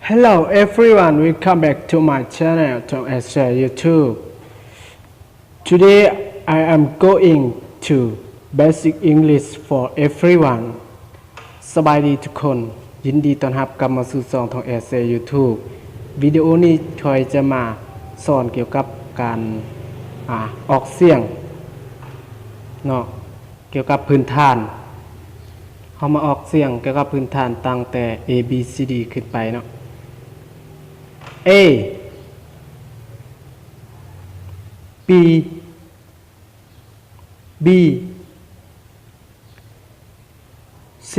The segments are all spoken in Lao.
Hello everyone, welcome back to my channel, Tong Asia YouTube. Today I am going to basic English for everyone. ສະບາຍດີທຸກຄົນ, ຍິນດີຕ້ອນຮັບກັບມາສູ່ຊ່ອງ Tong Asia YouTube. ວິດີໂອນີ້ຂ້ອຍຈະມາສອນກ່ຽວກັບການ ອາ ອອກສຽງເນາະ, ກ່ຽວກັບພື້ນຖານ. ເຮົາມາອອກສຽງກ່ຽວກັບພື້ນຖານຕັ້ງແຕ່ A B C D ຂຶ້ນໄປເນາະ. A, B, B, C,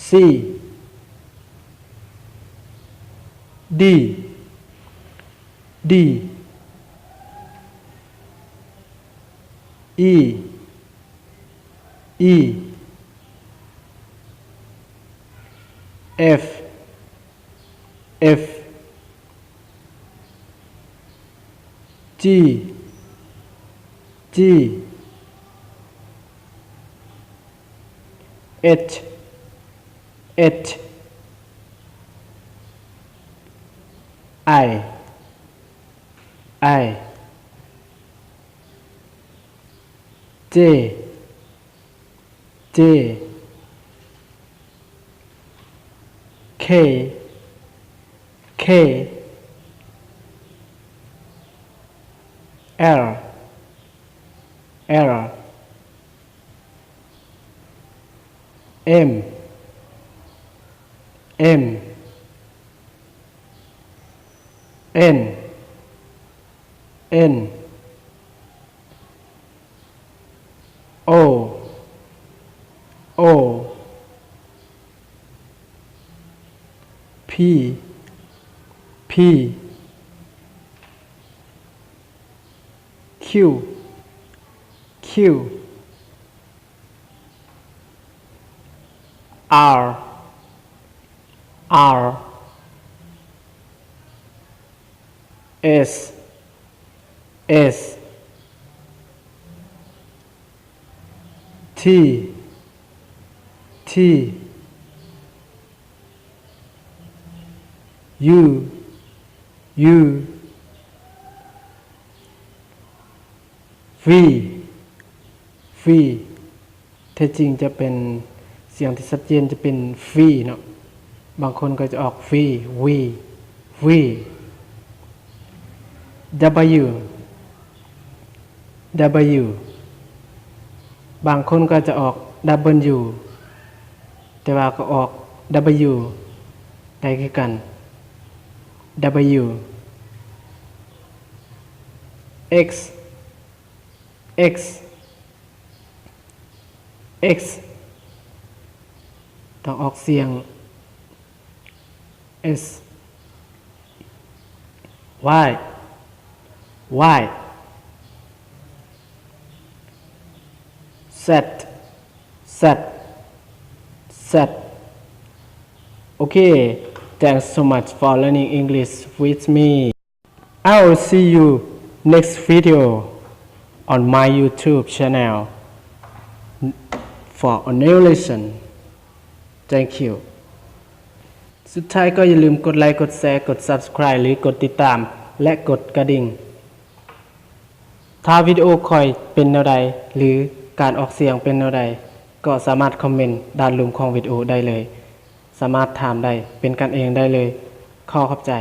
C, D, D, E, E, F, F, G, G, H, H, I, I, J, J, K, K, L, L, M, M, N, N, O, O, P, P, Q, Q, R, R, S, S, T, T, U, U, V, V. ແທ້ຈິງຈະເປັນສຽງທີ່ຊັດເຈນຈະເປັນ V ເນາະ, ບາງຄົນກໍຈະອອກ V, V, V, W, W, ບາງຄົນກໍຈະອອກ W ແຕ່ວ່າກໍອອກ W ໄດ້ຄືກັນ W, X, X, X ຕ້ອງອອກສຽງ S, Y, Y, Z, Z, Z. Okay, thanks so much for learning English with me. I will see you next video on my YouTube channel for a new lesson. Thank you. ສຸດທ້າຍກໍຢ່າລືມກົດໄລ, ກົດແຊ, ກົດ Subscribe ຫຼື ກົດຕິດຕາມ ແລະ ກົດກະດິ່ງ. ຖ້າວິດີໂອຂ້ອຍເປັນແນວໃດ ຫຼື ການອອກສຽງເປັນແນວໃດ ກໍສາມາດຄອມເມັນດ້ານລຸ່ມຂອງວິດີໂອໄດ້ເລີຍ. ສາມາດຖາມໄດ້, ເປັນກັນເອງໄດ້ເລີຍ. ຂໍຂອບໃຈ.